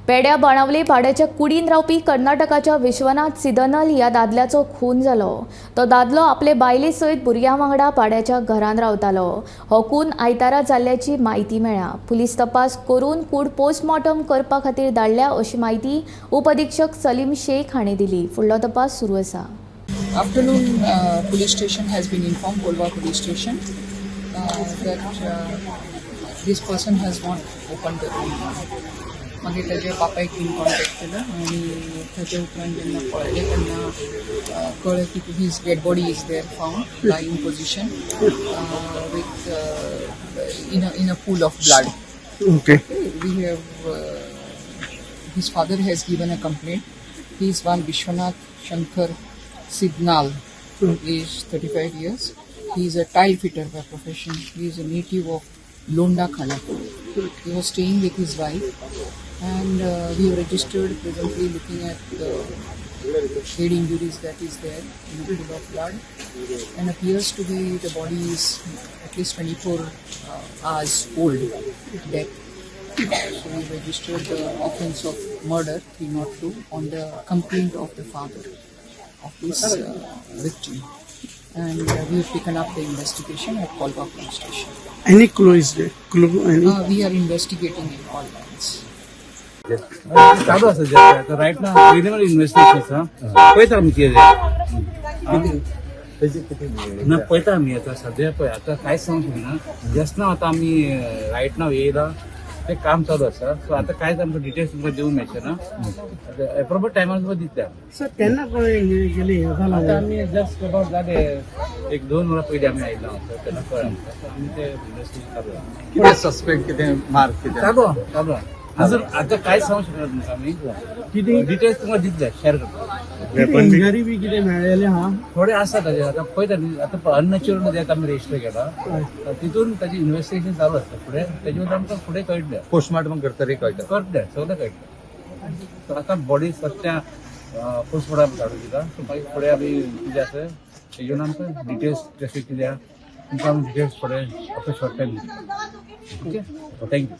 पेड्या बाणावले भाड्याच्या कुडीन रावपी कर्नाटकाच्या विश्वनाथ सिदनल ह्या दादल्याचो खून जालो. तो दादलो आपले बायले सयत भुरग्यां वांगडा भाड्याच्या घरान रावतालो. हो खून आयतारा जाल्ल्याची म्हायती मेळ्ळ्या. पुलीस तपास करून कूड पोस्टमॉर्टम करपा खातीर धाडल्या अशी म्हायती उपअधिक्षक सलीम शेख हांणी दिली. फुडलो तपास सुरू आसा. Afternoon, police station has been informed, Kolva police station, that this person has not opened the room. मागीर ताच्या बापायक बीन कॉन्टेक्ट केलो आनी ताच्या उपरांत जेन्ना पळयलें तेन्ना कळ्ळें की his dead body is there, found lying position with in a pool of blood. We have his father has given a complaint. He is one Vishwanath Shankar Sidnal, age 35 years. He is a tile fitter by profession. He is a native of Londa Khalapur. He was staying with his wife, and we have registered, presently looking at the head injuries that is there in a pool of blood, and appears to be the body is at least 24 hours old death. So we registered the offence of murder 302 on the complaint of the father of this victim. And we have taken up the investigation at Kolva police station. Any clue is there? Clue any? We are investigating in all lines. चालू आसा जे आतां right नाव preliminary investigation आसा, पळयता आमी कितें तें. ना, पळयता आमी. आतां सद्या पळय, आतां कांयच सांगूंक शकना. जस्ट नाव आतां आमी रायट नाव येयला, तें काम चालू आसा. सो आतां कांयच आमकां डिटेल्स तुमकां दिवंक मेळचें ना. एप्रोप्रिएट टायमार तुमकां दितले आमी. सर, केन्ना कळ्ळें गेली हें जालां? आतां आमी जस्ट अबाउट जाले, एक 2 वरां पयलीं आमी आयिल्लो हांगासर तेन्ना कळ्ळें आमकां. सो आमी ते इन्व्हेस्टिगेशन चालू आसा. कितें सस्पेक्ट, कितें मार्क कितें? चालू आहा, चालू आहा. अजून आतां कांयच सांगूंक शकना तुमकां आमी. कितें डिटेल्स तुमकां दितले, शेअर करता. इंजरी बी कितें मेळ्ळेलें आहा? थोडे आसा ताजे. आतां पळयता न्ही, आतां अननॅचरल डेथ आमी रजिस्टर केला. तितून ताजी इन्व्हेस्टिगेशन चालू आसता फुडें. तेजे वयल्यान आमकां फुडें कळटलें. पोस्टमार्टम करतरी कळटा. करतलें, सगळें कळटलें. सो आतां बॉडी सद्या पोस्टमॉर्टम धाडून दिता. सो मागीर फुडें आमी कितें आसा तेजेर आमकां डिटेल्स कशें कितें आहा तुमकां आमी डिटेल्स फुडें after short time. Okay, thank you.